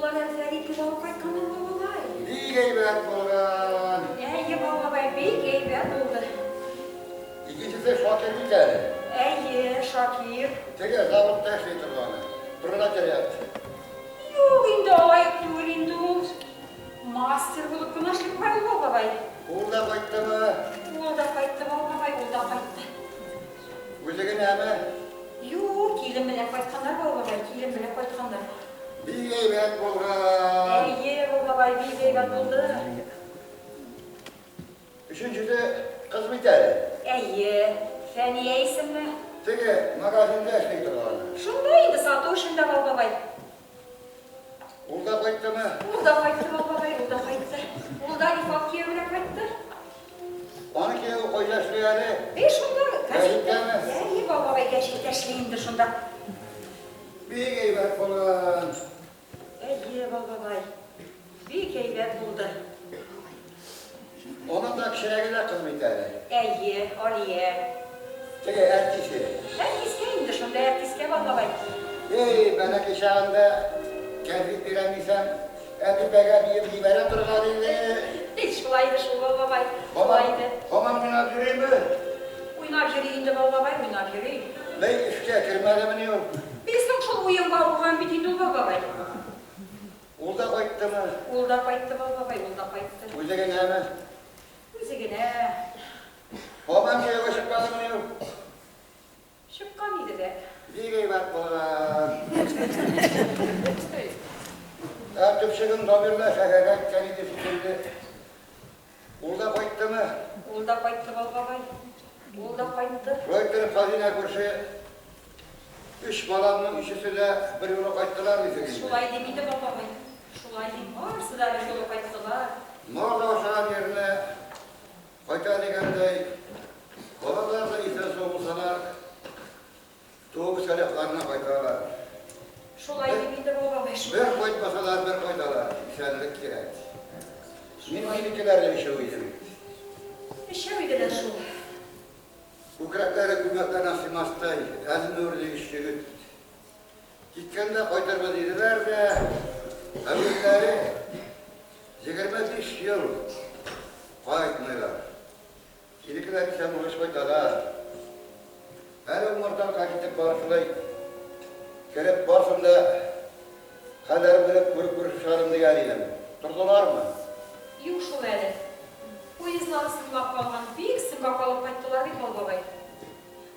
Уллары Фәритне дә алып кайтканнар, бабай. Бик әйбәт булган. Әйе, бабай, бик әйбәт булды. Икенчесе Шакир бит әле. Әйе, Шакир. Теге заводта эшли торганы. Пролетариат. Юк инде, алай ук түгел инде ул. Мастер булып кына эшли бугай ул, бабай. Ул да кайттымы? Ул да кайтты, бабай, ул да кайтты. Үзе генәме? Юк, килен белән кайтканнар, бабай, килен белән кайтканнар. Бик әйбәт булган. Әйе, бабай, бик әйбәт булды. Өченчесе кыз бит әле. Әйе, Фәния исемле. Теге магазинда эшли торганы. Шунда инде, сату эшендә, бабай. Ул да кайттымы? Ул да кайтты, бабай, ул да кайтты. Ул да Рифат кияү белән кайтты. Аның кияве кайда эшли әле? Әй, шунда, гәзиттәме? Әйе, бабай, гәҗиттә эшли инде шунда. Бик әйбәт булган. Әйе, бабай, бик әйбәт булды. Аның да кечерәге дә кыз бит әле. Әйе, Алия. Теге әртисе. Әртискә инде шунда, әртискә, бабай. Эй, бәләкәй чагында кәнфит бирәм дисәм, Әпипәгә биеп җибәрә торган иде. Эй, шулай иде шул, бабай, шулай иде. Һаман уйнап йөриме? Уйнап йөри инде, бабай, уйнап йөри. Бәй, эшкә кермәдемени ул? Безнең шул уенга ауган бит инде ул, бабай. Ул да кайттымы? Ул да кайтты, бабай, ул да кайтты. Үзе генәме? Үзе генә. Һаман кияүгә чыкмадымыни ул? Чыккан иде дә. Бик әйбәт булган. Ә төпчегең Дамир да шәһәргә киткән иде шикелле. Ул да кайттымы? Ул да кайтты, бабай. Ул да кайтты. Шулай иттереп, Хазинә күрше, өч баламның өчесе дә берьюлы кайттылар дисең инде. Шулай дим инде, бабай. Шулай дим. Барысы да берьюлы кайттылар. Мал да ашаган yerine кайта дигәндәй, балалар да исән-сау булсалар, туып үскән якларына кайталар. Шулай дим инде, бабай, шулай. Бер кайтмасалар, бер кайталар. Исәнлек кирәк. Мин минекеләрне өчәү идем. Өчәү иделәр шул. Күкрәкләре күлмәкләренә сыймастай, әзме-үрле өч егет. Киткәндә кайтырбыз диделәр дә, ә үзләре 25 ел кайтмыйлар. Синекеләр исән булгач кайталар. Әле умарталыкка китеп барышлый. Кереп барсын да, хәлләрен белеп, күреп күрешеп чыгарым дигән идем. Тордылармы? Юк шул әле. Поездлары соңлап калган, бик соңга калып кайттылар бит, Бал бабай.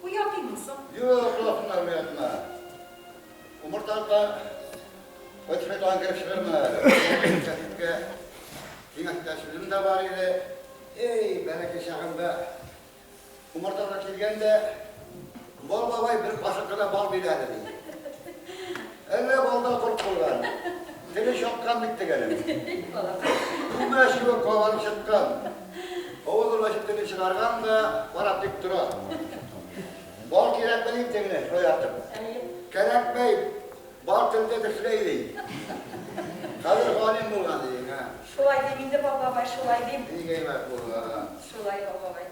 Уятыйммы соң? Юк, торасыннар уятма. Умарталыкка кайтышмый тагын кереп чыгырмын әле. Кәтипкә киңәштә сүзем дә бар иде. Эй, бәләкәй чагында умарталыкка килгәндә, Бал бабай бер кашык кына бал бирә әле, ди. Әллә балда корт булган. Теле чаккан бит дигәнем. Күмәч кебек кабарып чыккан. Авызын ачып телен чыгарган да, карап тик тора. Бал кирәкме дим тегене, шаяртып. Кәрәкмәй, бал телдә тешләй ди. Хәзер галим булган ди, һа. Шулай дим инде, Бал бабай, шулай дим. Бик әйбәт булган. Шулай, Бал бабай.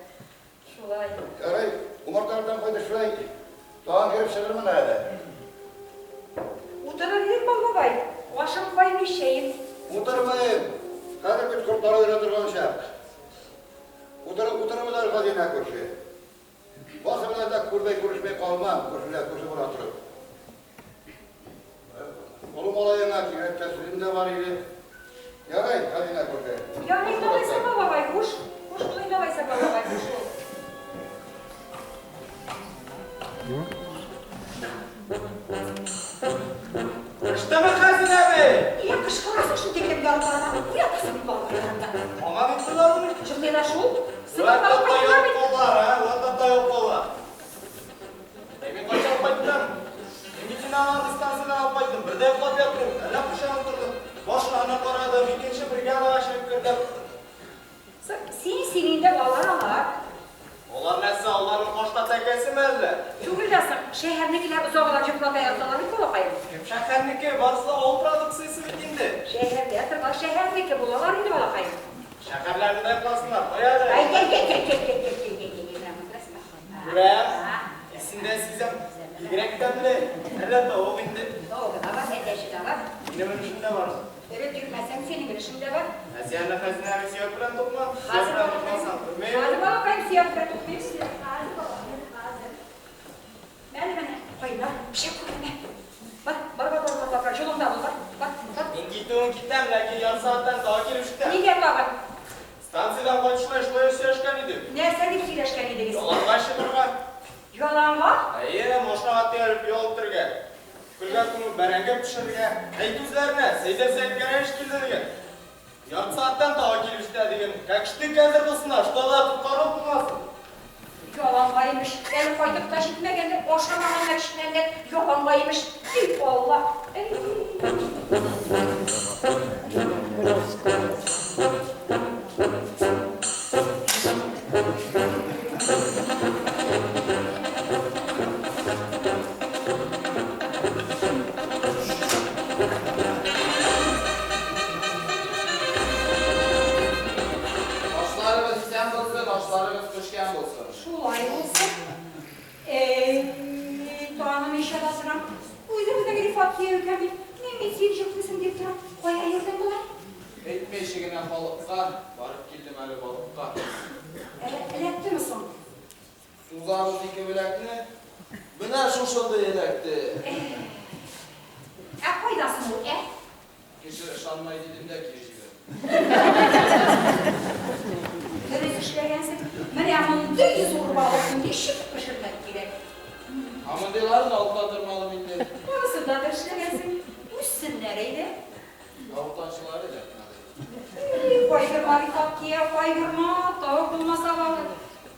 Шулай. Ярый, умарталардан кайтышлый, тагын кереп чыгырмын әле. Утырыр идек, Бал бабай. Ашым кайный, чәем. Утырмыйм. Хәзер бит кортлар уйный торган чак. Утырып, утырып әле Хазинә күрше. Басы белән дә күрмәй күрешмәй калмам, күршеләр күрше була торып. Олы малаеңа кирәк тә сүзем дә бар иде. Ярый, Хазинә күрше. Ярый, алайса, Бал бабай, хуш. Хуш бул инде алайса, Бал бабай, хуш бул. Кыштымы Хәзинә әби? Нигә кычкырасың шул тиклем ялварып? Уятасың бит балаларны. Аңа бит җырлармы? Җырлыйлар шул. Вәт тата йолкалар, ә? Вәт тата йолкалар. Ә мин кайчан кайттым? Мин бит сине аңа дистанциядән алып кайттым. Бер дә йоклап яттым. Әллә кайчан утырдым. Башына карадым, икенче бригадага чыгып кердем. Син, син инде, алар, алар. Алар нәрсә, аларның башка тәкәсеме әллә? Түгел дә соң, шәһәрнекеләр озаграк йоклап яталар бит, балакаем. Кем шәһәрнеке? Барысы да авыл продукциясе бит инде. Шәһәрдә торгач, шәһәрнеке булалар инде, балакаем. Шәһәрләрне дә йокласыннар, кая әле? Әй-әй-әй-әй-әй-әй-әй-әй-әй-әй-әй, Күрәм, исендә сизәм, бигрәк тәмле. Әллә тавык инде? Тавыгы да бар, әтәче дә бар. Минем өлешем дә бар. Өреп йөрмәсәң, синең өлешең дә бар. Ә син әллә Хәзинә әби сөяк белән тукма? Сөяк Хәзер белән балакаем. тукмасаң, күрмим. Хәзер балакаем, сөяк белән тукмыйм. Хәзер балакаем, хәзер. Мәне, менә, кайнар, пешә күрмә. Бар, бар, бар, бар, бар, бар, юлыңда бул, бар, бар, бар. Мин китүен китәм, ләкин ярты сәгатьтән тагы килеп җитәм. Нигә тагын? Станциядән кайтышлай шулай сөйләшкән идек. Нәрсә дип сөйләшкән идегез? Яланга чыгарга. Яланга? Әйе, машинага төялеп ял итәргә. Көлгә күмеп бәрәңге пешерергә. Әйт үзләренә, Сәйдә Сәйдгәрәевич килде диген. Ярты сәгатьтән тагы килеп җитә диген. Как штык әзер булсыннар, что да тоткарлык булмасын. Яланга имеш. Әле кайтып та җитмәгәндер, ашамаганнар, эчмәгәннәр. Яланга имеш. Эй, Алла. Эй. Ашларыгыз исән булсын, ашларыгыз пешкән булсын. Шулай булсын. Эй, танымыйча да торам. Үзебезнең Рифат кияү икән бит. Мин бит син җыклыйсың дип торам. Кая йөрдең болай? Әйтмәйчә генә халыкка, барып килдем әле балыкка. Эләктеме соң? Сузабыз ике беләкне, менә шушындый эләкте. Ә кайда соң ул, ә? Кеше ышанмай дидем дә кире җибәрдем. Дөрес эшләгәнсең. Менә мондый зур балыкны ничек пешермәк кирәк? Ә мондыйларын алып та тормадым инде. Барысын да эшләгәнсең. Үссеннәр әйдә. Тавыктанчылар эләкмәде. Эй, кайгырма, Рифат кияү, кайгырма. Тавык булмаса балык.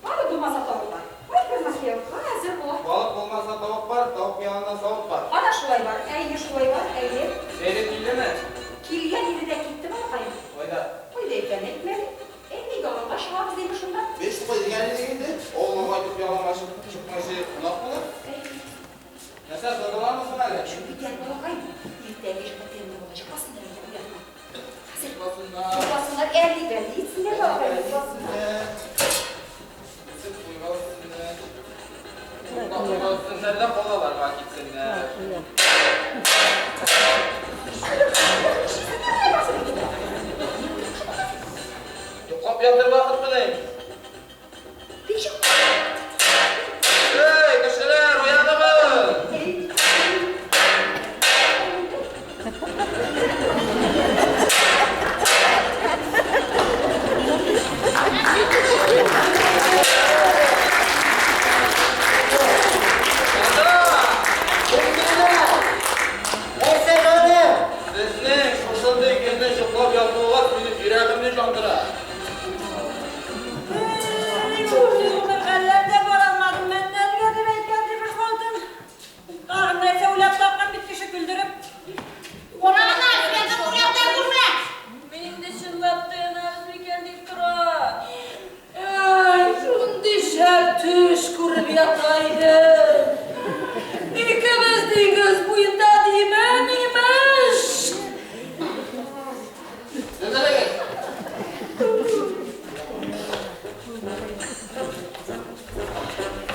Балык булмаса тавык бар. Кайгырма кияү, хәзер була. Балык булмаса тавык бар, тавык янында савыт бар. Ана шулай бар, әйе, шулай бар, әйе. Сәйдә килдеме? Килгән иде дә китте балакаем. Кайда? Кайда икән әйтмәде. Әй, яланга чыгабыз диме шунда? Биш куй дигән идек инде. Авылга кайтып яланга чыкмайча кунак булыр. Әй, Нәрсә, тордылармы соң әле? шул бит әле балакаем. Иртәгә эшкә булачак, басыннар инде уятма. Хәзер Йокласыннар. йокласыннар, әлли бәлли итсеннәр балакаем, йокласыннар. Үсеп буйга үссеннәр. Йоклап буйга үссеннәр дә калаларга китсеннәр. Йоклап ятыр вакыт мени? Ничек? Эй, кешеләр, уяныгыз! Әй, Ата! Нәрсә җаным? Сезнең шушындый көнне йоклап ятуыгыз минем йөрәгемне яндыра. Әллә дә бара алмадым, мәннән дип әйткән дип хатын. Тагын нәрсә уйлап тапкан бит кеше көлдереп. Урагына, сәнде уракта күрмә. Мин инде чынлап та янабыз микән дип тора. Ай, шундый шәп төш күреп ята идем. Икебез диңгез буенда димен, имеш. Төзелегез!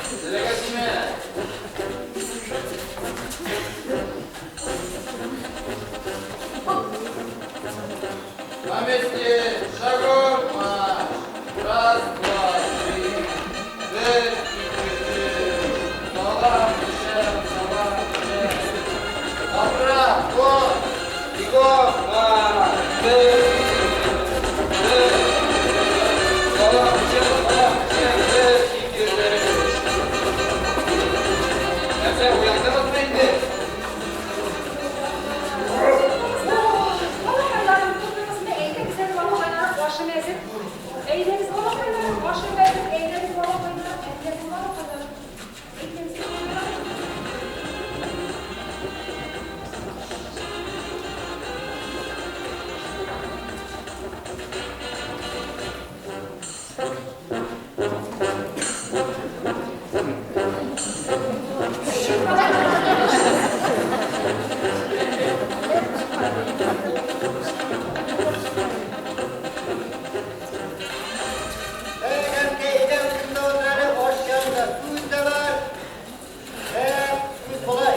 Төзелегез име? На месте, шагом марш. Раз, два, три. Бер, ике, өч. Салам, төшәм, салам, төшәм. Направо, бегом, марш. Бер, ике, бер, салам, төшәм, салам, төшәм. Бер, ике, өч. Нәрсә, уяндыгызмы инде? Балакайларым, тордыгызмы? Әйдәгез әле, балакайларым, ашым әзер. Әйдәгез, балакайларым, ашым әзер. Әйдәгез, балакайларым, әйдәгез, балакайларым. Әйдәгез, балакайларым. Әй, әнкәй, әйдә өстендә утыр әле, аш янында сүз дә бар. Ә, сүз болай.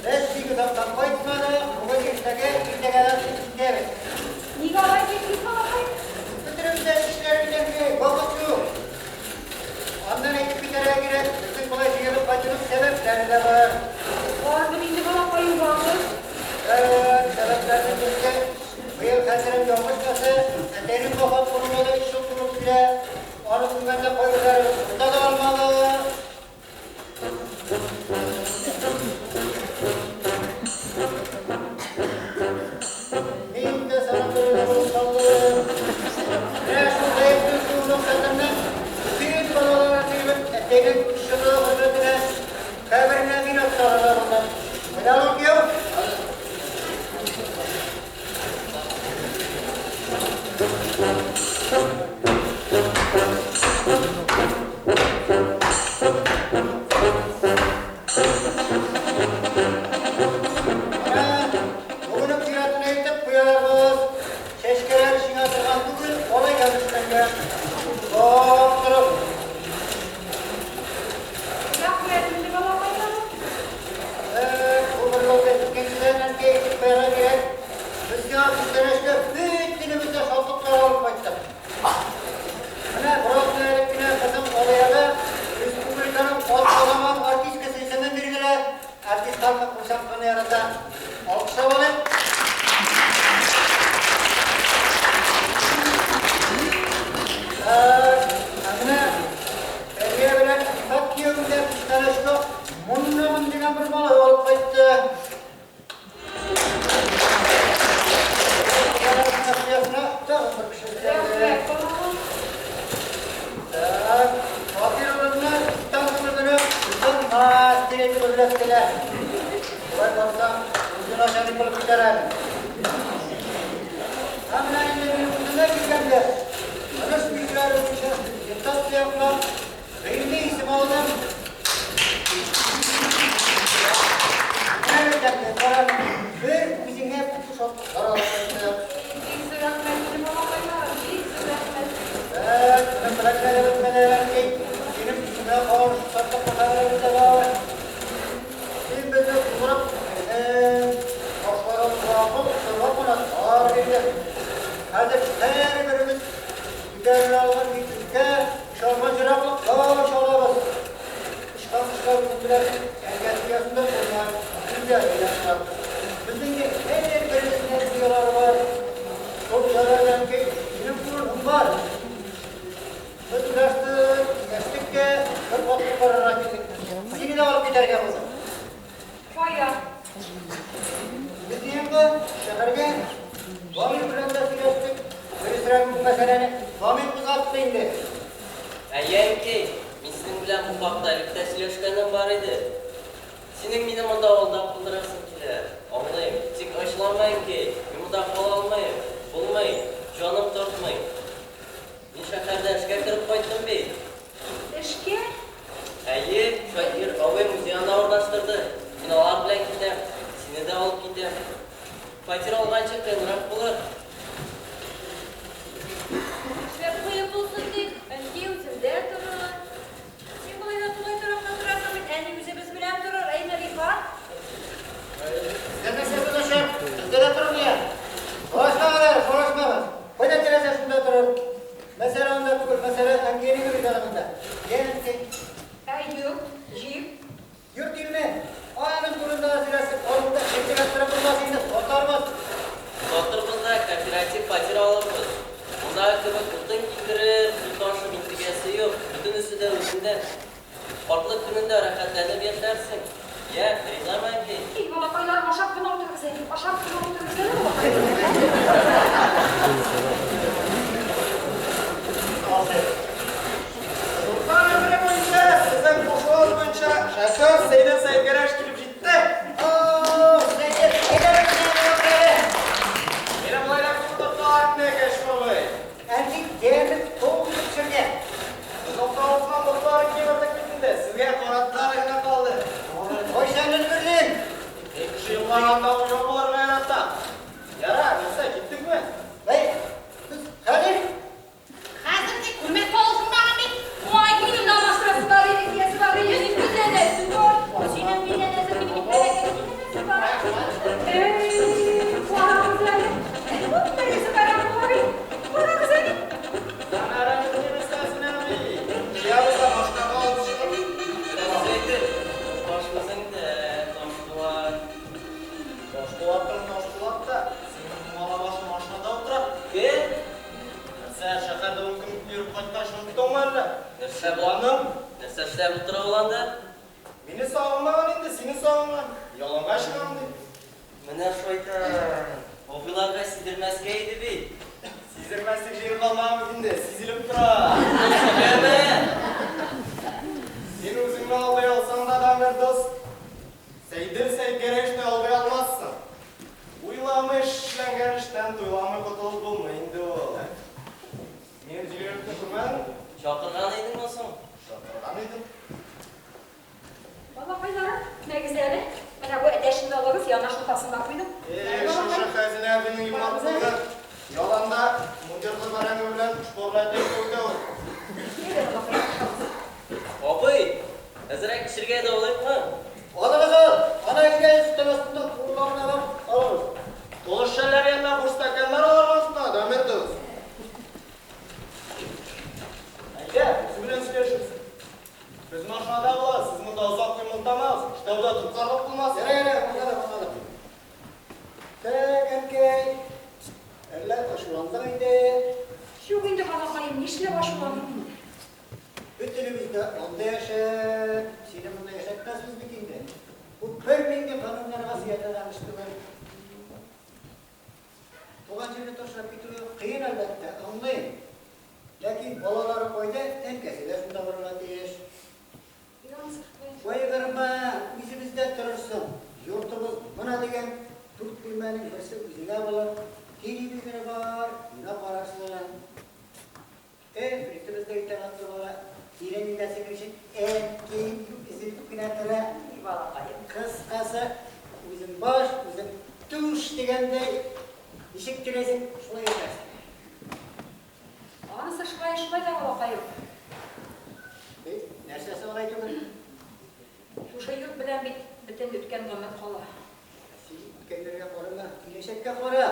Без бик озактан кайтмадык, Иртәгә китәбез. Нигә алай бик балакай? Бөтенебез дә эшләр бит, вакыт юк. Аннан әйтеп китәргә кирәк, безнең болай җыелып кайтуның сәбәпләре дә бар. Бардыр инде балакаем, бардыр. Сәбәпләрнең берсе, быел хәтерем ялгышмаса, әтәйнең вафат булуына да 3 ел тулып килә. Аны күргәндә кайберләребез монда да алмады. Мин дә санаторийда булып калдым. Менә шул гаепле суының хәтереннән бөтен балалар җыелып, әтәйнең 3 еллыгы хөрмәтенә каберенә мирас салырга булдык. Менә ул кияү. Менә бүген үк зиратына илтеп куярбыз. Чәчкәләр шиңа торган түгел, алай язышканга. Сак торып. Рәхмәт инде балакайларым. Бу бер юлда икенчедән әнкәй әйтеп куярга кирәк. Безгә күчтәнәчкә бөтенебез дә шатлыклар алып кайттык. Менә бераз кына элек кенә кызым Алиягә республиканың атказанган артисткасы исемен бирделәр. Артист халкы курчакларны ярата. Алкышлап алыйк. Ә менә Фәрия белән Ифат киявем дә күчтәнәчкә Муннамын дигән бер малай алып кайтты. Тагын бер кеше өстәлде. Рәхмәт балакай. Так, фатир урынына станция генә өлкән мастер итеп үрләттеләр. Болай барса, үзе начальник булып китәр әле. Ә менә инде минем үземә килгәндә, таныш билгеләре буенча диссертация яклап, гыйльми исем алдым. Менә бит әнкәй, кара, бер үзеңә күпме шатлыклар алып кайттык. Бик зур рәхмәт инде балакайларым, бик зур рәхмәт. Так, минем теләкләре бетмәде, әнкәй. Синең үзеңә каршы шатлыклы хәбәребез дә бар. Син безне тудырып үстердең, башларыбызга акыл, сырга канатлар бирдең. Хәзер һәрберебез күтәрелә алган биеклеккә, оча ераклыкка оча алабыз. Очкан кошлар үзен беләсең, әнкәсе оясында куна, үзләре оясында. Безнең дә һәрберебезнең оялары бар. Шул ояларда, әнкәй, синең урының бар. Без уйлаштык, киңәштек тә, бер катлы карарга килдек. Сине дә алып китәргә булдык. Кая? Безнең янга, шәһәргә. Дамир белән дә сөйләштек. Дөресрәге, бу мәсьәләне Дамир кузгатты инде. Әйе, әнкәй, мин синең белән бу хакта элек тә сөйләшкәнем бар иде. Синең мине монда авылда калдырасың килә. Аңлыйм. Тик ачуланма, әнкәй. Мин монда кала алмыйм. Булмый. Җаным тартмый. Мин шәһәрдә эшкә кереп кайттым бит. Эшкә? Әйе, Шакир абый үзе янына урнаштырды. Мин алар белән китәм. Сине дә алып китәм. Фатир алганчы кыенрак булыр. Эшләп куеп булсын дип, әнкәй үземдә торыр. Син болай да тулай торакта торасың бит, әни үзебез белән торыр, әйме, Рифат? Бездә нәрсәсе начар? Бездә дә тормый. Сорашмагыз әле, сорашмагыз. Кайда теләсә шунда торыр. Мәсьәлә анда түгел, мәсьәлә әнкәйнең ризалыгында. Йә, әнкәй? Ә йорт, җир? Йорт илме? Аның турында сөйләшеп, аны да иртәгә торып булмас инде, сатарбыз. Сатырбыз да кооператив фатир алырбыз. Мондагы кебек утын китереп, су ташып интегәсе юк. Бөтенесе дә үзеңдә. Картлык көнеңдә рәхәтләнеп яшәрсең. Йә, ризамы, әнкәй? Эй, балакайларым, ашап кына утырыгыз әле, ашап кына утырыгыз әле, балакайларым. Солтан әмере буенча, сезнең кушуыгыз буенча, шофер Сәйдә Сәйгәрәш килеп җитте. О, Сәйдә, әйдә безнең янга әле. Мине болай да күп тоттылар инде, Кәшиф абый. Әнкәй тәмле тоң пешергән. Без автобусның ботларын кимердек бит инде, сезгә канатлары гына калды. Кайчан өлгердең? Мин кеше йоклаганда уяу булырга яратам. Ярар, нәрсә, киттекме? Бәй, без эшләп Ачуландым. Нәрсә эшләп утыра ул анда? Мине сагынмаган инде, сине сагынган. Яланга чыгам дип. Менә шайтан. Абыйларга сиздермәскә иде бит. Сиздермәслек җир калмаган бит инде, сизелеп тора. Сөйләмә. Син үзеңне алдый алсаң да, Дамир дус, Сәйдел Сәйдгәрәевне алдый алмассың. Уйламый эшләнгән эштән туйламый котылып булмый инде ул. Минем җилгәрекне күрмәдең? Чакырган идеңме соң? Чакырган идем. Балакайларым, мәгез әле. Менә бу әтәчне алыгыз, янына шулпасын да куйдым. Эй, шушы Хәзинә әбинең юмартлыгы. Яланда мундирлы бәрәңге белән шпорлы әтәч тә үтә ул. Әйдә, балакаем, ашагыз. Абый, әзрәк эчергә дә алыйкмы? Алыгыз ал! Ана әйдә өстәл астында кулларына бар, алыгыз. Тулы шешәләр янына буш стаканнар алырга онытма, Дамир дус. Әйдә, үзе белән сөйләшерсең. Без машинада булабыз, сез монда озак кыймылдамагыз, эшләүдә тоткарлык булмасын. Ярар, ярар, аңладым, аңладым. Так, әнкәй, әллә ачуландың инде? Юк инде, балакаем, нишләп ачуланыйм инде? Бөтенебез дә анда яшәп, сине монда яшәтмәсбез бит инде. Бу бернинди кануннарга сыя торган эш түгел. Туган җирне ташлап китүе кыен, әлбәттә, аңлыйм. Ләкин балалары кайда, әнкәсе дә шунда барырга тиеш. Кайгырма, үзебездә торырсың. Йортыбыз менә дигән, дүрт бүлмәнең берсе үзеңә булыр. Телевизоры бар, кино карарсың. Эй, плитебез дә итәгән тора. Киленең дә синең өчен әнкәй дип өзелеп кенә тора. Балакаем. Кыскасы, үзең баш, үзең түш дигәндәй, ничек теләсәң, шулай итәрсең. Анысы шулай, шулай да, балакаем. Эй, нәрсәсе алай түгел? Шушы йорт белән бит бөтен үткән гомер кала. Син үткәннәргә карама, киләчәккә кара.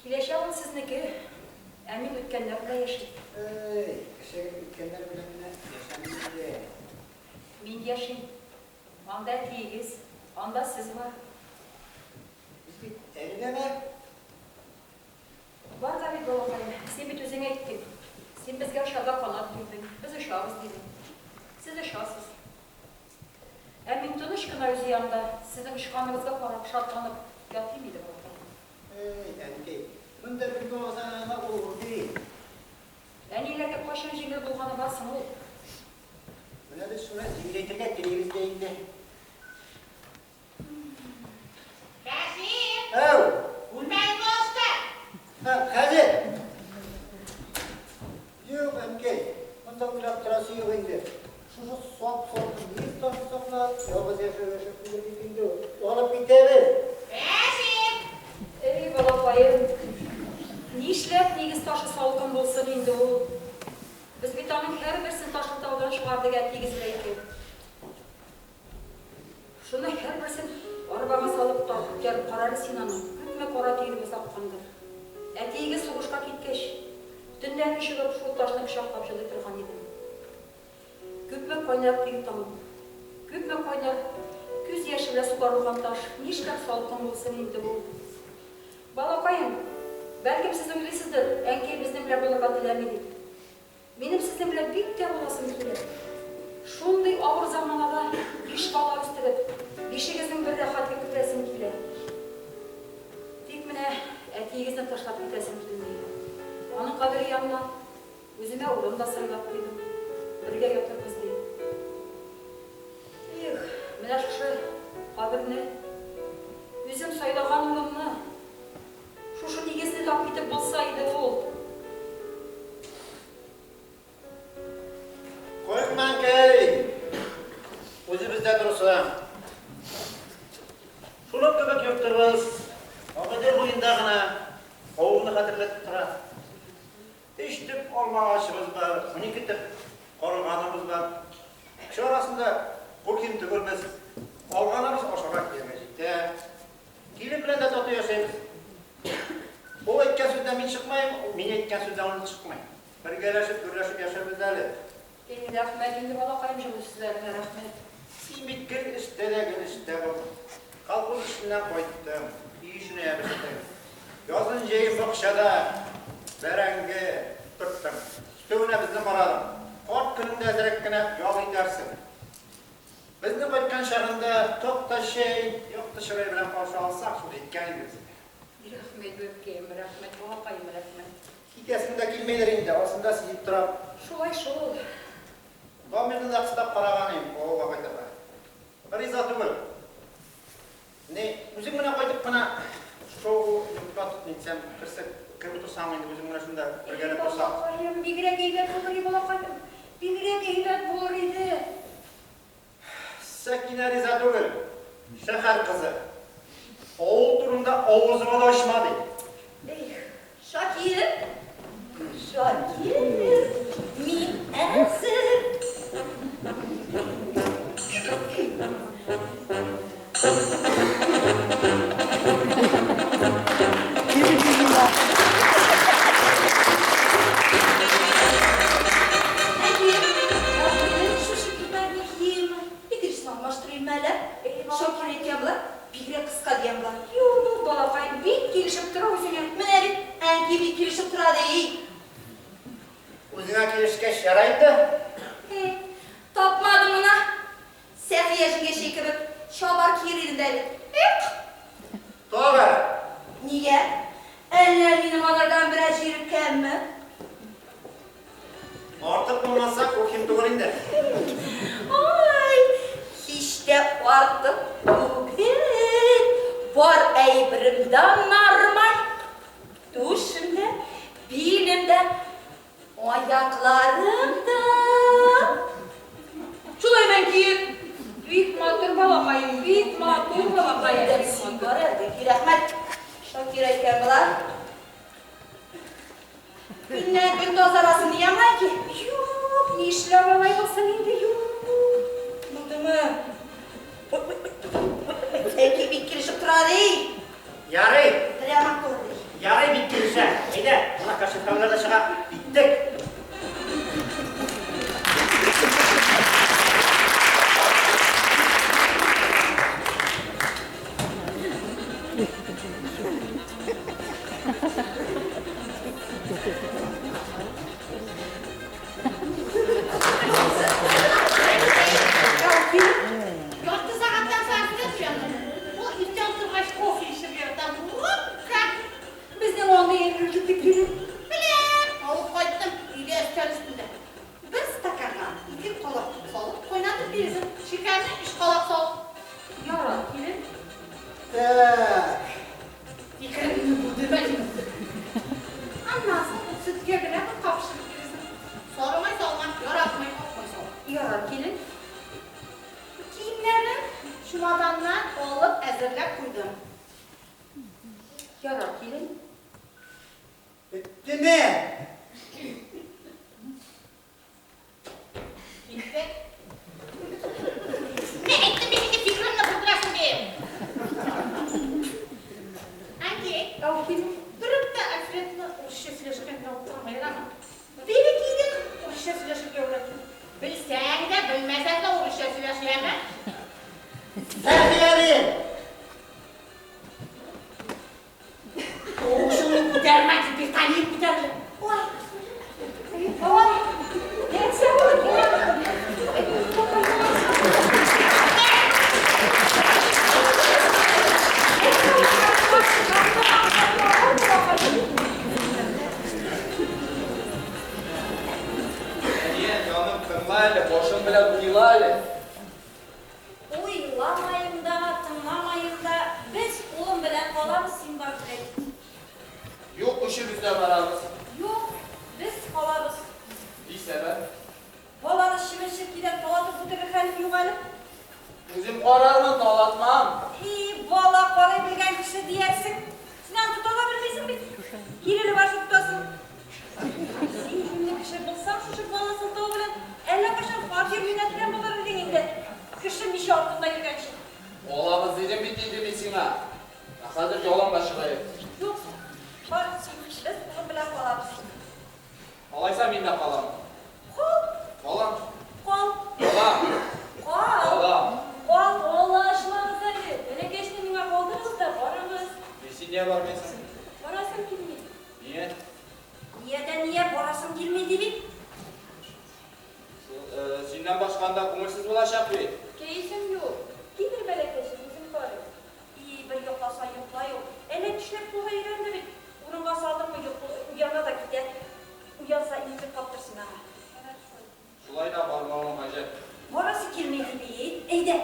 Киләчәк ул сезнеке, ә мин үткәннәр белән яшим. Эй, кеше үткәннәр белән генә яшәми инде. Мин яшим. Анда әтиегез, анда сез бар. Без бит әле дә бар. Бар да бит, балакаем, син бит үзең әйттең. Син безгә очарга канат бирдең, без очабыз дидең. Сез очасыз. Ә мин тыныч кына үз оямда, сезнең очканыгызга карап, шатланып ятыйм иде, балакаем. Эй, әнкәй, монда бер гына ул бит. Әниләргә кайчан җиңел булганы бар соң ул? Менә без шуны җиңеләйтергә телибез дә инде. Рәшит! Әү! Бүлмәңне ачты! Һа, хәзер! Юк, әнкәй, монда уйлап торасы юк инде. Шушы сап-салкын нигез ташы саклап, ялгыз яшәү яшәп түгел бит инде ул. Алып китәбез! Рәшит! Эй, балакаем, нишләп нигез ташы салкын булсын инде ул? Без бит аның һәрберсен Ташлытаудан чыгардык әтиегез белән икәү. Шуны һәрберсен арбага салып та күтәреп кара әле син аны. Күпме кара тиребез аккандыр. Әтиегез сугышка киткәч, төннәрен чыгып шул ташны кочаклап җылый торган идем. Күпме кайнар тир тамып, күпме кайнар күз яше белән сугарылган таш, нишләп салкын булсын инде ул? Балакаем, бәлкем сез уйлыйсыздыр, әнкәй безнең белән булырга теләми дип. Минем сезнең белән бик тә буласым килә. Шундый авыр заманада биш бала үстереп, бишегезнең бер рәхәтлек күрәсем килә. Тик менә әтиегезне ташлап китәсем килми. Аның кабере янына үземә урын да сайлап куйдым. Бергә ятырбыз дип. Эх, менә шушы каберне, үзем сайлаган урынны, шушы нигезне тап китеп булса иде ул. Курыкма, әнкәй! Үзебездә торсын. Шуның кебек йортыбыз Агыйдел буенда гына, авылны хәтерләтеп тора. Өч төп алма агачыбыз бар, 12 төп карлыганыбыз бар. Кеше арасында кул ким түгелбез. Алганыбыз ашарга кияргә җитә. Килен белән дә тату яшәйбез. Ул әйткән сүздән мин чыкмыйм, мин әйткән сүздән ул чыкмый. Бергәләшеп, гөрләшеп яшәрбез әле. Эй, рәхмәт инде, балакаем, җылы сүзләреңә рәхмәт. Син бит гел эштә дә гел эштә булдың. Колхоз эшеннән кайттың, өй эшенә ябыштың. Язын җәен бакчада бәрәңге тоттың. Өстәвенә безне карадың. Карт көнеңдә әзрәк кенә ял итәрсең. Безне кайткан чагында ток та чәй, якты чырай белән каршы алсак, шул җиткән инде безгә. Рәхмәт, бәбкәем, рәхмәт, балакаем, рәхмәт. Китәсең дә килмидер инде, асында сизеп торам. Шулай шул. Дамирны да кыстап караган идем, авылга кайтырга. Риза түгел. Ни, үзең генә кайтып кына шоу йортка тот нитсәм, керсәк, кереп утырсаң инде үзең генә шунда бергәләп торсак. Балакаем, бигрәк әйбәт булыр иде, балакаем. Бигрәк әйбәт булыр иде. Сәкинә риза түгел. Шәһәр кызы. Авыл турында авызыңа да ачма, ди. Эх, Шакир! Шакир! Мин әзер! Әйе, шушы китапны киеме? Икенчесен алмаштырыйм әле. Шакир әйткән була, бигрәк кыска дигән була. Юк, балакай, бик килешеп тора үзеңә. Менә бит, әнки бик килешеп тора ди. Үзеңә килешкәч, ярай инде. Тапмадым гына. Сәхия җиңгәчәй кебек чалбар киер идем дә бит. Эх! Тагы! Нигә? Әллә минем алардан берәр җирем кәмме? Артык булмаса, кухим түгел инде. Ай, һич тә артык түгел. Бар әйберем дә нормаль. Түшем дә, билем дә, аякларым да. Шулай мәнки. Бик матур балакаем, бик матур балакаем. Син бар әле, рәхмәт. Шакир әйткән була. Көннән көн тазарасың дигән мәнки. Юк, нишләп алай булсын инде, юк. Булдымы? Әнки бик килешеп тора ди. Ярый, Прямо матур ди. ярый бик килешә. Әйдә, кунакка чиркәүләр дә чыга. Киттек. Ярты сәгатьтән соң килеп янына. Ул иртән торгач кофе эчеп ята. Вот как! Безнең андый әйбер юк бит, килен. Беләм, алып кайттым, өйдә өстәл өстендә. Бер стаканга ике калак салып, кайнатып бирдем. Шикәрне өч калак сал. Ярар, килен. Так. Фикеремне бүлдермә дим. Аннан соң сөткә генә бер капшырып бирсен. Сары май салма, яратмый, ак май сал. Ярар, килен. Киемнәрне чемоданнан алып әзерләп куйдым. Ярар, килен. Беттеме? Китте. Мин әйттем бит инде фикеремне булдырасың дип. Әнки, Ау, килен. торып та Альфредны урысча сөйләшкәндә утырмый, ярамы? Бәләкәйдән урысча сөйләшергә өйрәттем. Белсәң дә, белмәсәң дә урысча сөйләш, яме? Сәхиярин! Тавышыңны күтәрмә, дип биталием күтәрелә. Ой, ой, нәрсә бу, килен? Әниә, җаным, тыңла әле, башың белән уйла әле. Уйламаем да, тыңламаем да, без улым белән калабыз, син барып әйт. Юк, өчебез дә барабыз. Юк, без калабыз. Ни сәбәп? Баланы чебен-черкидән талатып үтерер хәлем юк әле. Үзем карармын, талатмам. И, бала карый белгән кеше диярсең. Син аны тота да белмисең бит. Киреле башы тотасың. Син юньле кеше булсаң, шушы бала сылтавы белән әллә кайчан фатир юнәткән булыр идең инде. Кеше миче артында йөргәнче. Алабыз дидем бит инде мин сиңа. Ә хәзер яланга чыгаек. Юк, бар, без улым белән калабыз. Алайса мин дә калам. Кал, Калам. кал, Калам. кал. Калам. Кал, аллашмагыз әле. Бәләкәчне миңа калдырыгыз да барыгыз. Ни син нигә бармыйсың? Барасым килми. Ниә? Ниядән ния барасым килми ди бит. Синнән башка анда күңелсез булачак бит. Кәефем юк. Китер бәләкәчем, үзем карыйм. И, бер йокласа йоклай ул. Әнә тешләп кулга өйрәнде бит. Урынга салдыңмы, йоклый, уяна да китә. Уянса, имезеп каптыр син аңа. Шулай да бармавың гаҗәп. Барасы килми ди бит. Әйдә.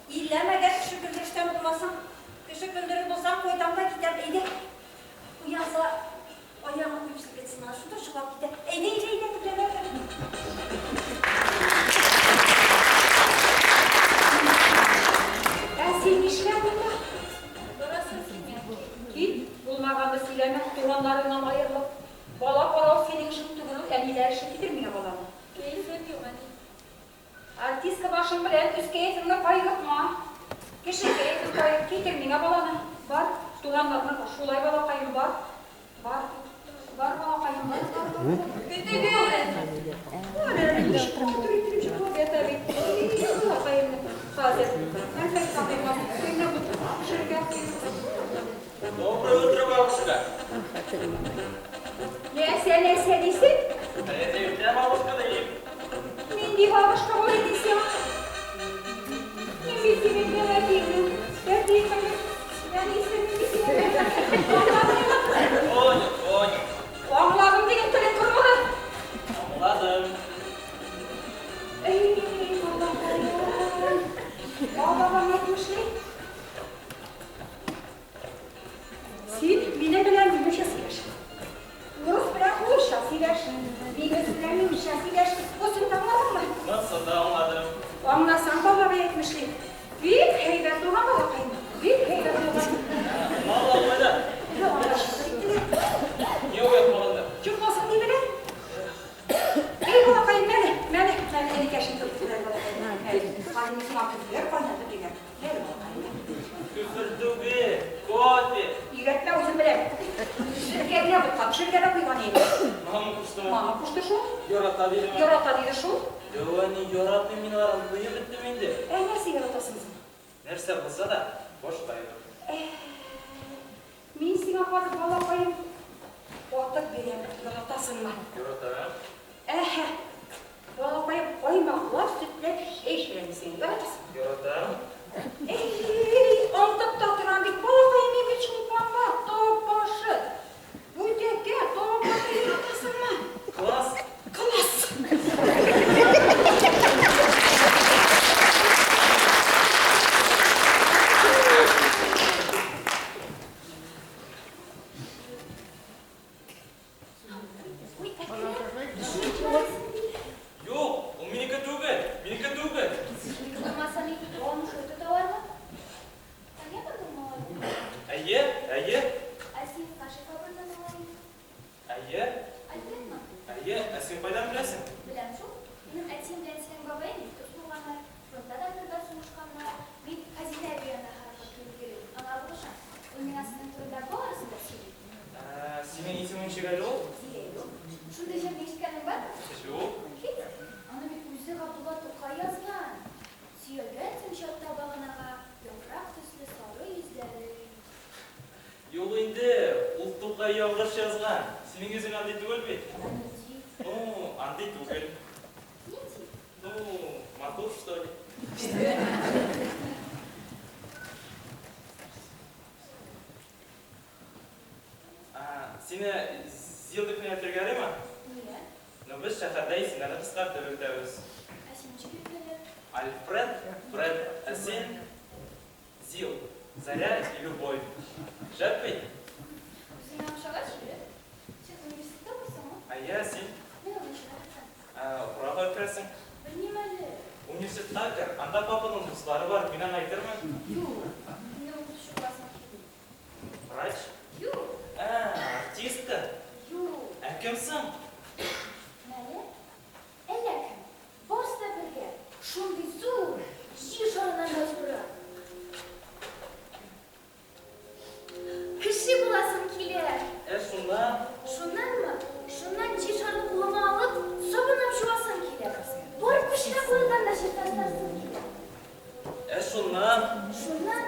Иллә мәгәр кеше көлдерештән булмасаң. Кеше көлдерер булсаң, кайтам да китәм, әйдә. Уянса, аягын куеп селкетсен аңа, шунда чыгып китә. Әйдә, әйдә, әйдә, төпләнә. Ә син нишләп монда? Барасым килми, әнкәй. Кит, булмаганны сөйләмә, туганнарыңнан аерылып. Бала карау синең эшең түгел ул, әниләр эше, китер миңа баланы. Кәефем юк, әни. Артистка башың белән үз кәефеңне кайгыртма. Кеше кәефен кайгырт, китер миңа баланы. Бар, туганнарның шулай балакаем, бар. Бар, бар балакаем, бар, бар, бар. Көтегез! Әнә, ничек матур итеп йоклап ята бит. И, балакаемны. Хәзер, конфет капыйм, көнне бутка пешерергә куйдым. Доброе утро, бабушка. Нәрсә, нәрсә дисең? Это иртә бабушка дим. Нинди бабушка бу инде сиңа? Мин бит синең бәләкәеңнең, әтиеңнең әнисе, мин бит синең Аңладыңмы? Понял, понял. Аңладым дигән телең корыгыры. Аңладым. Эй, балакаем. Бабам әйтмешли. Син минем белән минемчә сөйләш. Урыс белән урысча сөйләш. Минем белән минемчә сөйләш. Бусын да аңладыңмы? Монысын да аңладым. Аңласаң, бабай әйтмешли. Бик һәйбәт булган балакаем. Бик һәйбәт булган. Мал кайда? Юк, анда чыгып киттеләр. Ни уятмаганнар? Йокласын диделәр. Эй, балакаем, мәле, мәле, мәле, энекәшем төрттеләр балакаем. Әле, хәзер сиңа көфер кайнатып бирәм. Мәле, балакаем. Күфер түгел, кофе. Өйрәтмә, үзем беләм. Пешерергә генә бутка пешерергә дә куйган идем. Мама куштымы? Мама кушты шул. Ярата дидеме? Ярата диде шул. Дәү әни, яратмыйм мин аларны, туеп беттем инде. Ә нәрсә яратасың син? Нәрсә булса да, башка юк. Мин сиңа хәзер, балакаем, атып бирәм, яратасыңмы? Яратам. Әһә. Балакаем, каймаклап, сөтләп чәй эчерәм сиңа, яратасың? Яратам. Эй, антып та торам бит, балакаем, мин бит чулпанга, тавык башы, бүтәкә, тавык башы яратасыңмы? Класс. Класс! Ой, әкрен, төшереп җибәрәсең бит. Юк, ул минеке түгел, минеке түгел. Синеке булмаса, ни, аны шул тоталармы? Әйе, бардың малае. Әйе, әйе, Ә син Кашиф абыйның малае. әйе, Альфредмы? әйе. Ә син кайдан беләсең? Беләм шул. Минем әтием белән синең бабаең бик дус булганнар. Фронтта да бергә сугышканнар. Мин Хәзинә әби янына һәрвакыт килеп йөрим. Аңа булышам. Ул миңа сезнең турында барысын да сөйли. Ә, синең исемең ничек әле ул? Зиләйлү. Шундый җырны ишеткәнең бармы? Юк. Хит. Аны бит үзе Габдулла Тукай язган. Сөялгәнсең чатта баганага, яфрак төсле сары йөзләре. Юк инде, ул Тукай ялгыш язган. Синең йөзең андый түгел бит. Ә нинди? Ну, андый түгел. Нинди? Ну, матур, что ли? А, сине Зил дип әйтергә ярыймы? Нигә? Ну, без шәһәрдә исемнәрне кыскартып йөртәбез. Ә син ничек йөртәләр? Альфред, Фред, ә син Зил, Заря и Любовь. Шәп бит? Үзеңә охшагач, егет. Син университетта укыйсыңмы? Әйе, син Мин унынчыда бетәм. укырга керәсең. Белмим әле. Университетка кер, анда папаның дуслары бар, мин аңа әйтермен. Юк. Минем укытучы буласым килми. Врач? Юк. Ә, артистка? Юк. Ә кем соң? Мәле? Әллә кем? Барысы да бергә. Шундый зур, җир шарыннан да зуррак. Кеше буласым килә. Ә шуннан? Шуннанмы? Шуннан җир шарын кулыма алып, сабынлап жуасым килә. Барып пычраклардан да чистартасым килә. Ә шуннан? Шуннан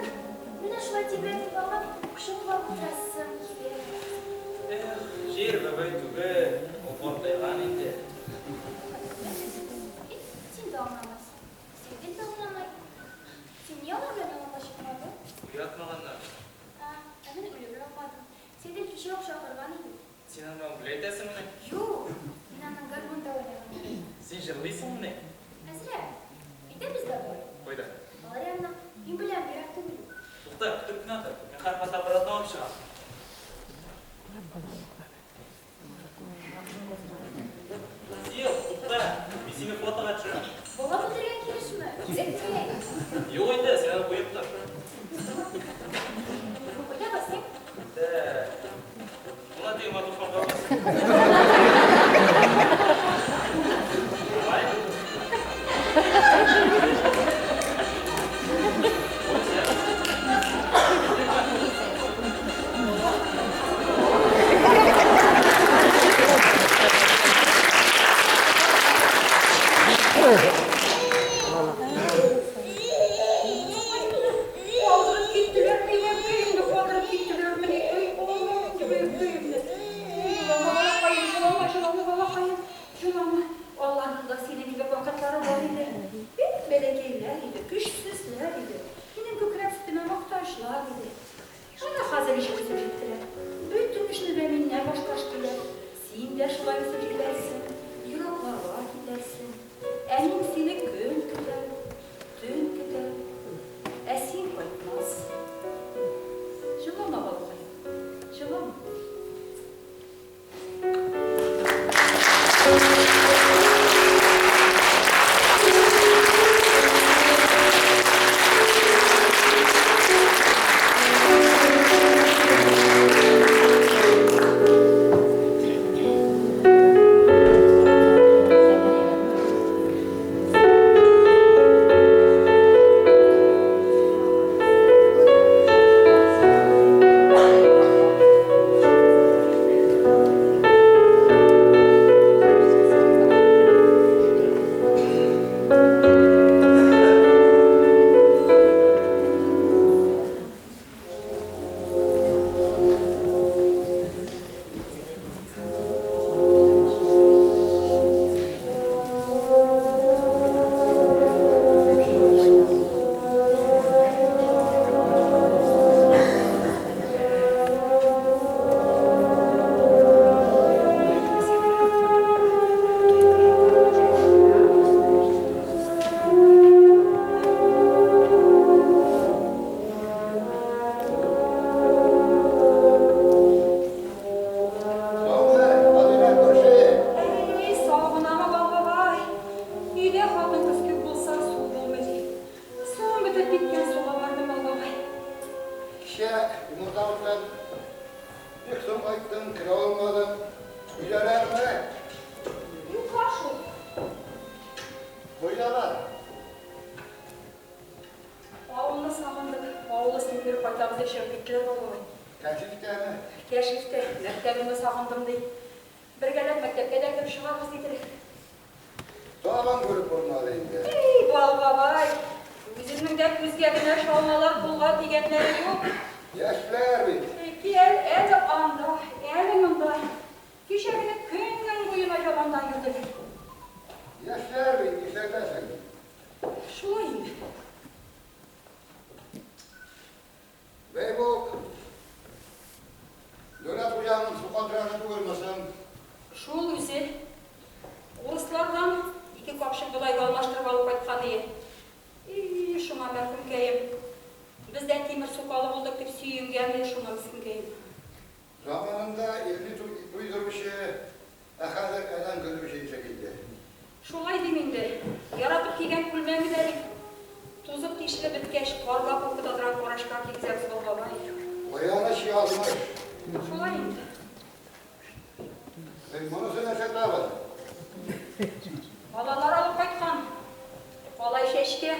Син дә кичә үк чакырган идең. Син аның белән гуләйтәсеңмени? Юк, мин аның гармунда уйнаганын беләм. Син җырлыйсыңмыни? Әзрәк. Әйдә без дә барыйк. Кайда? Алар янына. Мин беләм, ерак түгел. Тукта, көтеп кенә тор. Мин хәзер фотоаппаратны алып чыгам. Сил, тукта! Мин сине фотога төшерәм. Бала күтәргән килешме? Әткәй! Юк инде, син аны куеп тор. Кайда басыйм? Тәк. Була теге матур фонга бас. Давай. Калдырып киттеләр мине, әбкәемне калдырып киттеләрмени? Эй, Аллам, дип әбкәемне. Эй, җылама, балакаем, җылама, җылама, балакаем, җылама. Алланың да синең кебек вакытлары бар иде. Бик бәләкәйләр иде, көчсезләр иде. Минем күкрәк сөтемә мохтаҗлар иде. Әнә хәзер ничек үсеп җиттеләр. Бөтен эшне дә миннән башка эшлиләр. Син дә шулай үсеп җитәрсең, еракларга китәрсең. Ә мин сине көн көтәм, төн көтәм. Ә син кайтмассың. Җылама, балакаем, җылама. Саумы, Гадилә күрше? Әй, сау гынамы, Балбабай? Өйдә хатын-кыз күп булса, су булмый ди. Суым бетеп киткән, суга бардым, Балбабай. Кичә йомырка белән бик соң кайттым, керә алмадым. Өйдәләрме? Юклар шул. Кайдалар? Авылны сагындык. Авылны сеңдереп кайтабыз дип чыгып киттеләр, Балбабай. Кәшифтәме? Кәшифтә, мәктәбемне сагындым, ди. Бергәләп мәктәпкә дә кереп чыгарбыз, диделәр. Тагын күреп булмады инде. Эй, Балбабай, үземнең дә күзгә генә чалмалар кулга тигәннәре юк. Яшьләр бит. Кил, әле анда, әле монда. Кичә генә көннең буена яланда йөрделәр. Яшьләр бит, нишләтәсең? Шулай инде. Бәй бу Дәүләт хуҗаның сукандыраны түгелме соң? Шул үзе. Урыслардан ике капчык бодайга алмаштырып алып кайткан ие. И, шуңа мәрхүмкәем. Без дә тимер сукалы булдык дип сөенгән иде шуңа мескенкәем. Заманында илне туйдыручы, ә хәзер адәм көлдерүче исә килде. Шулай дим инде. Яратып кигән күлмәге дә бит тузып тишелеп беткәч, карга куркыта торган карашка кигезәбез бал бабай. Аяныч язмыш. Шулай инде. Син монысы нәрсә тагын? Балалар алып кайткан. Калай чәчкә.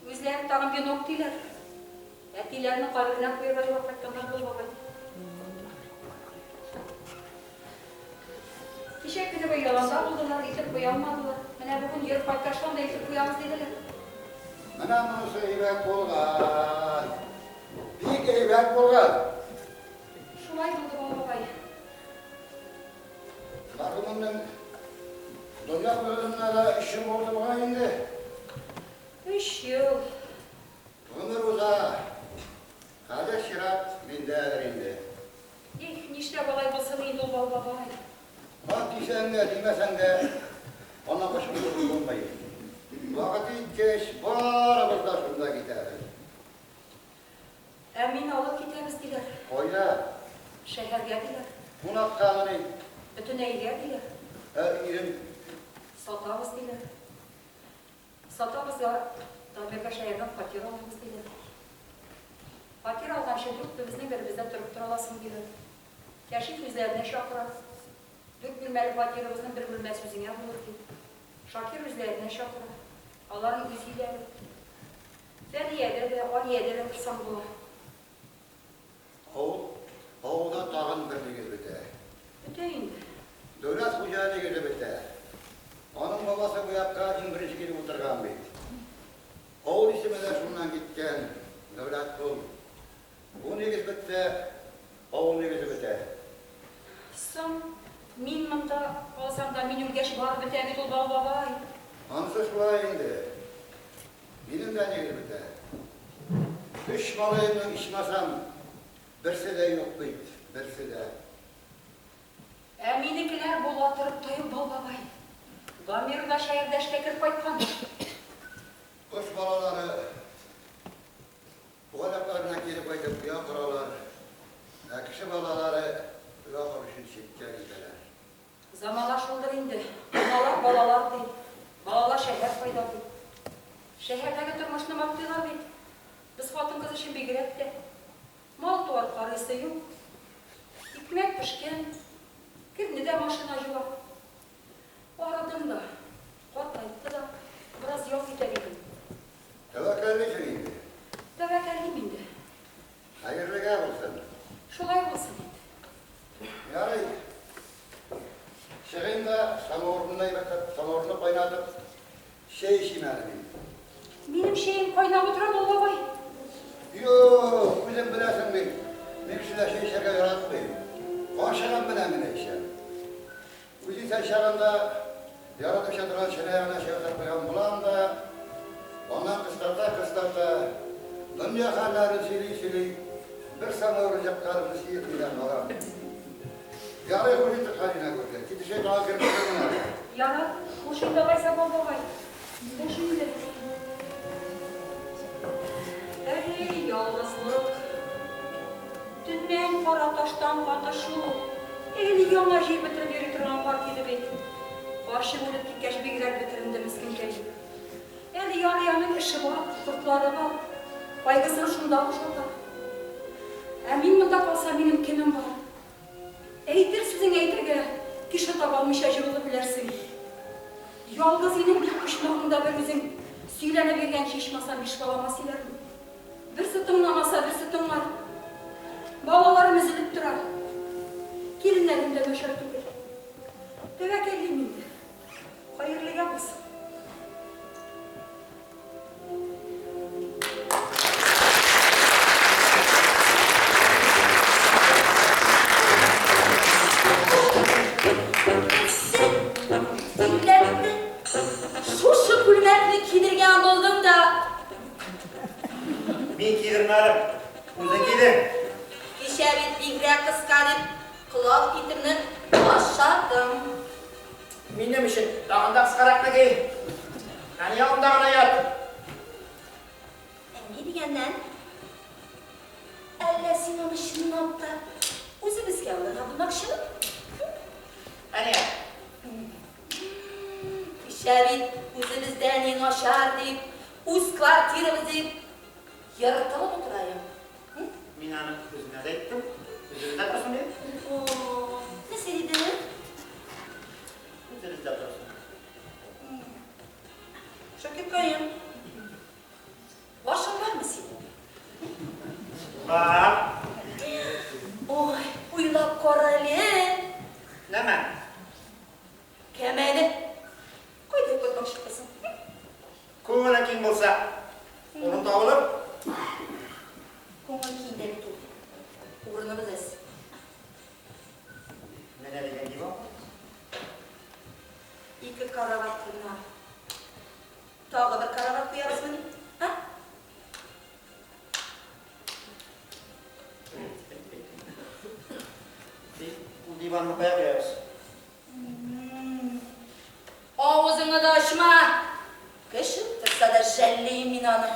Үзләре тагын венок диләр. Әтиләренең каберенә куярга дип алып кайтканнар бал бабай. Кичә көне буе яланда булдылар, илтеп куя алмадылар. Менә бүген йөреп кайткач шунда илтеп куябыз диделәр. Менә монысы әйбәт булган. Бик әйбәт булган. Шулай булды, бал бабай. Мәрхүмемнең дөнья куйганына да өч ел булды бугай инде. Өч ел. Гомер уза. Хәзер чират миндәдер инде. Бал бабай. Ат дисәң дә, димәсәң дә, аннан качып котылып булмый. Вакыты җиткәч, барыбыз да шунда китәбез. Ә мине алып китәбез, диләр. Кайда? Шәһәргә, диләр. Кунаккамыни? Бөтенәйгә, диләр. Ә ирем? Сатабыз, диләр. Сатабыз да, Дамирга шәһәрдән фатир алабыз, диләр. Фатир алганчы дүртебезнең беребездә торып тора аласың, диләр. Кәшиф үзләренә чакыра. Дүрт бүлмәле фатирыбызның бер бүлмәсе үзеңә булыр, ди. Шакир үзләренә чакыра. Аларның үз өйләре. Фәниядә дә, Алиядә дә торсаң була. Авыл, авылда тагын бер нигез бетә. Бетә инде. Дәүләт хуҗа нигезе бетә. Аның бабасы бу якка иң беренче килеп утырган бит. Авыл исеме дә шуннан киткән, Дәүләткул. Бу нигез бетсә, авыл нигезе бетә. Соң, мин монда калсам да, мин үлгәч барып бетә бит ул, Бал бабай. Анысы шулай инде. Минем дә нигез бетә. Өч малаемның ичмасам берсе дә юк бит, берсе дә. Ә минекеләр була торып та юк, Бал бабай. Дамир да шәһәрдә эшкә кереп кайткан. Кош балалары туган якларына кире кайтып оя коралар, ә кеше балалары оя кору өчен читкә китәләр. Замана шулдыр инде. Аналар балалар ди. Балалар шәһәр файда ди. Шәһәрдәге тормышны мактыйлар бит. Без хатын-кыз өчен бигрәк тә. Мал-туар карыйсы юк. Икмәк пешкән. Керне дә машина җуа. Арыдым да, картайтты да, бераз ял итәр идем. Тәвәккәллисең инде. Тәвәккәллим инде. Хәерлегә булсын. Шулай булсын инде. Ярый. Чыгыйм да, самавырны әйбәтләп, самавырны кайнатып, чәй эчим әле мин. Минем чәем кайнап утыра, Бал бабай. Юк, үзең беләсең бит, мин кешедә чәй эчәргә яратмыйм. Карчыгым белән генә эчәм. Үзе исән чагында яратып эчә торган чынаягына чәй ясап куйган булам да, аннан кыстата-кыстата, дөнья хәлләрен сөйли-сөйли, бер самавыр җапкарымны сиерми дә калам. Ярый, хуш итеп, Хәлинә күркә. Китешәй тагын кереп керермен әле. Ярар, хуш инде алайса, Бал бабай. Хуш инде. Әй, ялгызлык. Төннән кара таштан каты шул. Әле яңа җыеп бетереп йөри торган карт иде бит. Карчык үлеп киткәч, бигрәк бетеренде мескенкәй. Әле ярый аның эше бар, кортлары бар. Кайгысын шунда бушата. Ә мин монда калсам, минем кемем бар? Әйтер сүзең әйтергә кеше таба алмыйча җырылып үләрсең. Ялгыз өйнең бер почмагында бер үзең сөйләнеп йөргәнче ичмасам биш балама сөйләрмен. Берсе тыңламаса, берсе тыңлар. Балаларым өзелеп тора. Киленнәрем дә начар түгел. Тәвәккәллим инде. Хәерлегә булсын. Шушы күлмәкне кидергән булдым да. Мин кидермәдем. Үзең кидең. Кичә бит бигрәк кыска дип, колак итемне ашадым. Минем өчен тагын да кыскаракны ки. Әни янында гына ят. Әни дигәннән, әллә син аны чынлап та үзебезгә алырга булмакчымы? Әни. Кичә бит үзебездә ни начар дип, үз квартирабыз дип ертылып утыра идем. Мин аны үзенә дә әйттем. Үзебездә торсын дип. О, нәрсә диде? Үзебездә торсын. Шакиркаем, башың бармы синең? Бар. Ой, уйлап кара әле. Нәмә? Кәмәне кайда йоклатмакчы кызың? Күңелең киң булса, урын табылыр. Күңел киңдән түгел. Урыныбыз әз. Менә дигән диван. Ике карават кына. Тагы бер карават куябызмыни? А? Ул диван Диванны кая куябыз? Авызыңны да ачма! Кеше торса да жәллим мин аны.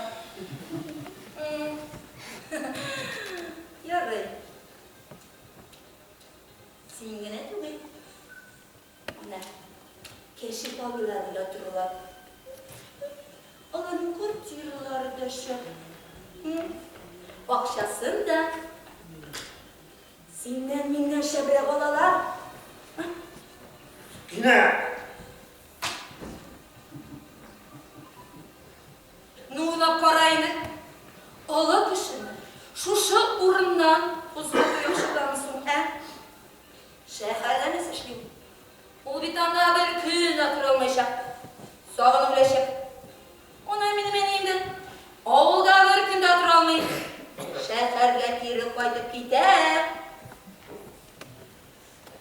Ярый. Син генә түгел. Менә Кәшиф абыйлар да торалар. Аларның квартиралары да шәп. Акчасын да синнән миннән шәбрәк алалар. Генә! Ну, уйлап кара инде. Олы кешене шушы урыннан кузгату яхшыдамы соң, ә? Шәһәрдә нәрсә эшли ул? Ул бит анда бер көн дә тора алмаячак. Сагынып үләчәк. Ана минем әнием дә авылда бер көн дә тора алмый. Шәһәргә кире кайтып китә.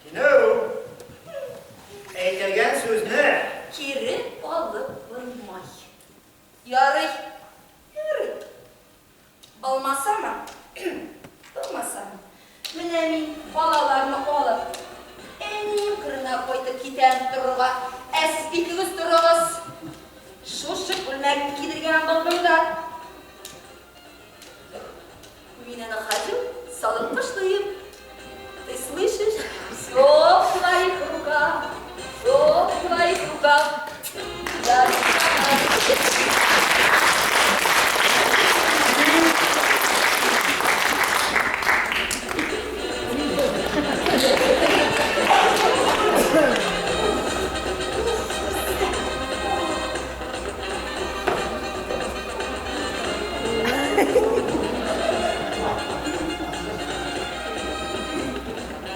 Кинәү! Әйтелгән сүзне. Кире алып булмай. Ярый, ярый. Алмасамы? Алмасамы? Менә мин балаларны алып, әнием кырына кайтып китәм торырга. Ә сез икегез торыгыз. Шушы күлмәкне кидергән булдым да. Мин аны хожу, салып ташлыйм. Ты слышишь? Все в твоих руках. Все в твоих руках. Да.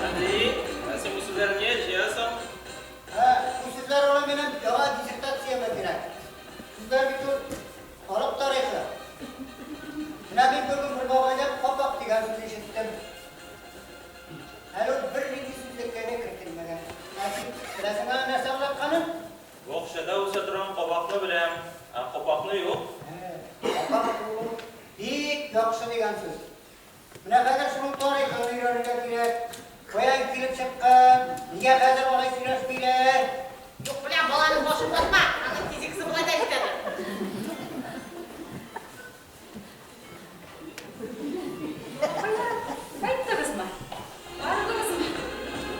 Әти, ә син бу сүзләрне нигә җыясың? Ә, бу сүзләр алай минем яңа диссертациямә кирәк. Сүзләр бит ул халык тарихы. Менә мин бүген бер бабайдан капак дигән сүз ишеттем. Әле ул бернинди сүзлеккә дә кертелмәгән. Ә син беләсеңме аның нәрсә аңлатканын? Бакчада үсә торган кабакны беләм, ә капакны юк. Капак ул бик яхшы дигән сүз. Менә хәзер шуның тарихын өйрәнергә кирәк. Каян килеп чыккан, нигә хәзер алай сөйләшмиләр? Юк белән баланың башын ватма, аның физикасы болай да җитәдер. Кайттыгызмы? Арыдыгызмы?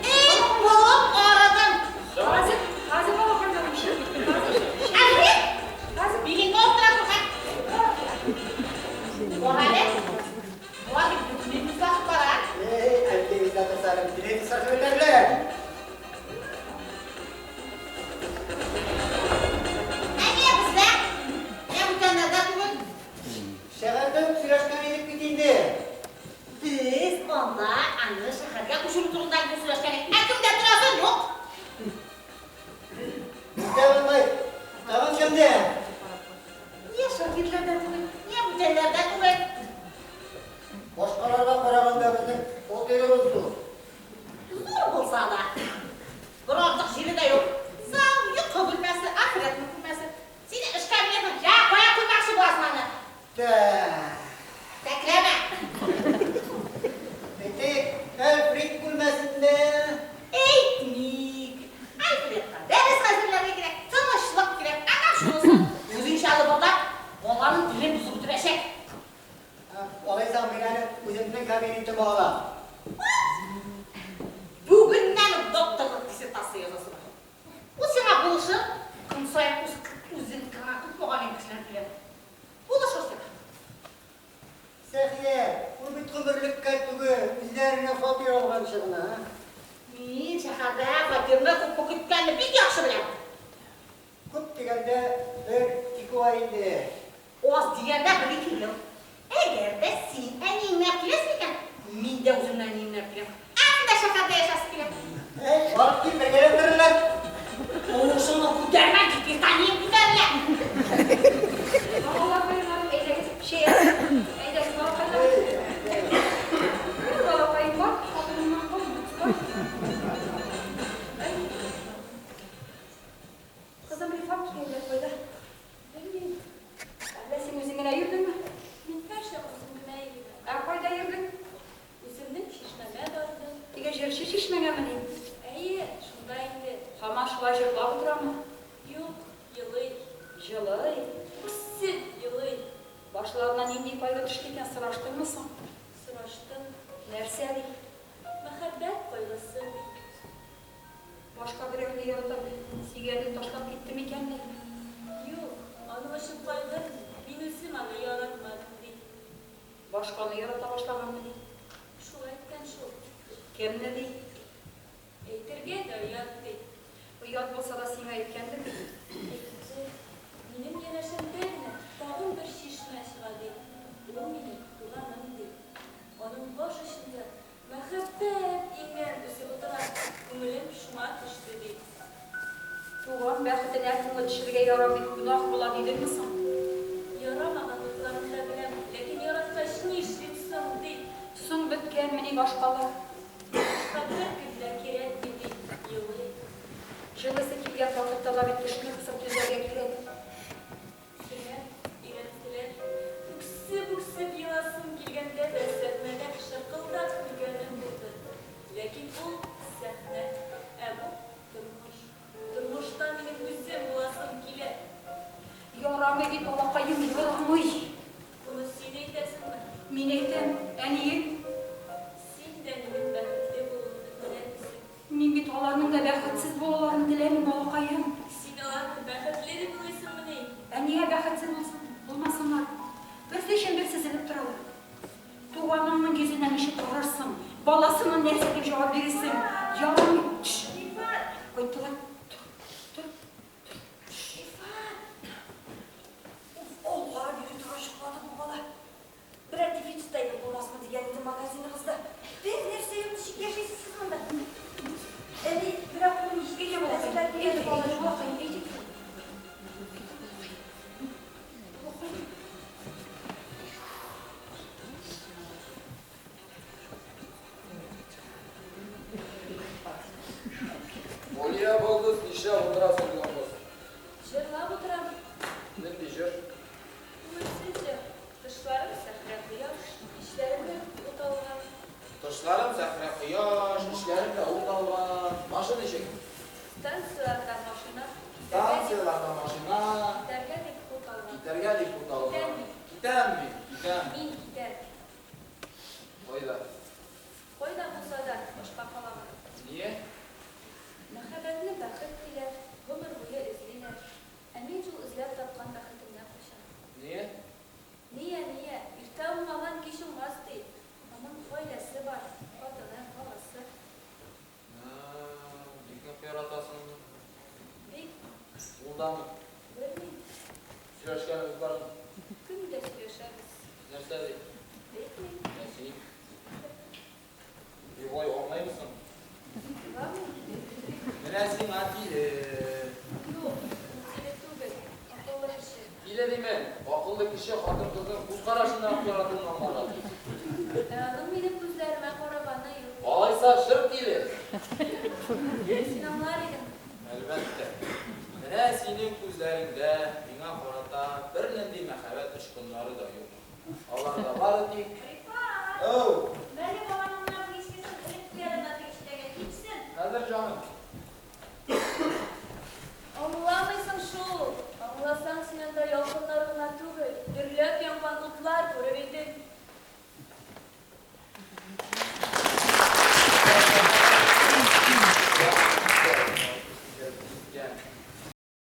Эй, булып арыдым. Хәзер, хәзер балакайларым. Хәзер. Әлфред, Хәзер. билеңне авырттыра күрмә. Бар әле. Болар бит бөтенләй күзгә бара. Эй, әнкәй бездә торса әле телевизор сүндерерләр. Ә нигә бездә? Нигә бүтәннәрдә түгел? Шәһәрдә үк сөйләшкән идек бит инде. Без анда аны шәһәргә күчерү турында инде сөйләшкән идек. Ә кемдә торасың? Юк. Бездә булмый. Тагын кемдә? Нигә Шакирләрдә түгел? Нигә бүтәннәрдә түгел? Башкаларга караганда безнең фатирыбыз зур. Зур булса да. Бер артык җире дә юк. Зал, йокы бүлмәсе, ахирәтнең бүлмәсе. Сине эшкә бирәсең, я кая куймакчы буласың аны? Тә. Тәкләмә. Әйтик, Әлфрид бүлмәсендә. Әйтмик. Альфредка дәрес хәзерләргә кирәк, тынычлык кирәк. Ана шунысы. Үзенчә лыбырдап, баланың телен бозып бетерәчәк. Алайса мин әле үземнең кабинетыма алам. Бүгеннән үк докторлык диссертация язасы бар. Ул сиңа булышыр, көн саен үз үзен генә күп мөгаллим кешеләр килә. Булышыр сиңа. Сәхия, ул бит гомерлеккә түгел, үзләренә фатир алганчы гына. Мин шәһәрдә фатирны күпме көткәнне бик яхшы беләм. Күп дигәндә бер ике ай инде. Аз дигәндә бер ике ел. Әгәр дә син әниеңне алып киләсең икән, мин дә үземне әниемне алып киләм. Аның да шәһәрдә яшәсе килә. Әй, барып кил, бергәләп торырлар. Тавышыңны күтәрмә, гипертониям күтәрелә. Балакайларым, әйдәгез, чәй әзер. Әйдәгез, балакайларым. Бер балакаем бар, хатынымнан калмый, бар. Әй. Кызым Рифат кияүгә кайда? Белмим. Әллә син үзең генә йөрдеңме? Мин һәрчак үзем генә йөрдем. Ә кайда йөрдең? Үземнең чишмәмә бардым. Теге җырчы чишмәңәмени? Нәрсә ди? Мәхәббәт кайгысы ди. Башка берәүне яратып, сөйгәнен ташлап китте микәнни? Юк, аның өчен кайгырмый, мин үзем аны яратмадым, ди. Башканы ярата башлаганмыни? Шулай әйткән шул. Кемне ди? Әйтергә дә оят, ди. Оят булса да сиңа әйткәндер бит. Әйтте. Минем янәшәмдә генә тагын бер чишмә чыга, ди. Ул минем туганым, ди. Аның баш очында мәхәббәт имән үсеп утыра, күңелем шуңа төште, ди. Туган бәхетенә күңел төшерергә ярамый, гөнаһ була, дидеңме соң? Ярамаганлыкларын да беләм, ләкин яраткач нишлим соң, ди. Соң беткәнмени башкалар? Башка беркем дә кирәкми, ди, елый. Җылысы килгән вакытта да бит тешне кысып түзәргә кирәк. Сеңә өйрәттеләр. Үксеп-үксеп еласым килгәндә дә сәхнәдә шыркылдап көлгәнем булды. Ләкин ул, сәхнә, ә бу, тормыш. Тормышта минем үзем буласым килә. Ярамый бит, балакаем, ярамый! Моны син әйтәсеңме? Мин әйтәм, әниең. Син дә минем бәхетле булуымны теләмисең. Мин бит аларның да бәхетсез булуларын теләмим, балакаем. Син аларны бәхетле дип уйлыйсыңмыни? Ә нигә бәхетсез булсын, булмасыннар? Берсе өчен берсе өзелеп торалар. Туганыңның йөзенә ничек карарсың? Баласына нәрсә дип җавап бирерсең? Ярамый. Тш! Кайттылар. Тор, тор, тор. Ифат! Уф, Алла, йөри торгач йоклады бу бала. Берәр дефицит әйбер булмасмы дигән идем магазиныгызда. Бер нәрсә юк, ничек яшисез сез монда? Әни, берәү кулын Әйдә, балакаем, әйдә, әйдә, балакаем, әйдә. Балакаем. Алия балдыз, нишләп утырасың ялгыз? Җырлап утырам. Нинди җыр? Күңелсез җыр. Тышларым сәхрә кояш, эчләрем дә ут алган. Тышларым сәхрә кояш, эчләрем дә ут алган. Башы ничек? Станцияләрдә машина. Станцияләрдә машина. Китәргә дип хут алган. Китәргә дип хут алган. Китәм мин. Китәм мин, китәм. Мин китәм. Кайда? Кайда булса да, башка калага. Ние? Мәхәббәтне бәхет диләр, гомер буе эзлиләр. Ә мин шул эзләп тапкан бәхетемнән качам. Ние? Ния, ния, иртә уңмаган кич уңмас, ди. Аның гаиләсе бар, хатыны, баласы. Бик нык яратасыңмы? Бик. Ул дамы? Белмим. Сөйләшкәнегез бармы? Көн дә сөйләшәбез. Нәрсә ди? Әйтми. Ә син? Бик болай аңлыймсың? Аңламыйм. Менә сиңа тиле. Юк, ул тиле түгел, акыллы кеше. Тиле димен, акыллы кеше хатын-кызның күз карашыннан ук яратуын аңларга тиеш. Ә аның минем күзләремә караганы юк. Алайса, шыр тиле. Син аңлар идең. Әлбәттә. Менә синең күзләреңдә миңа карата бернинди мәхәббәт очкыннары да юк. Аларда бары тик. Рифат! Оу! Мәле баланың менә бу искесен элеп куй әле ана теге читәгә, кипсен! Хәзер, җаным.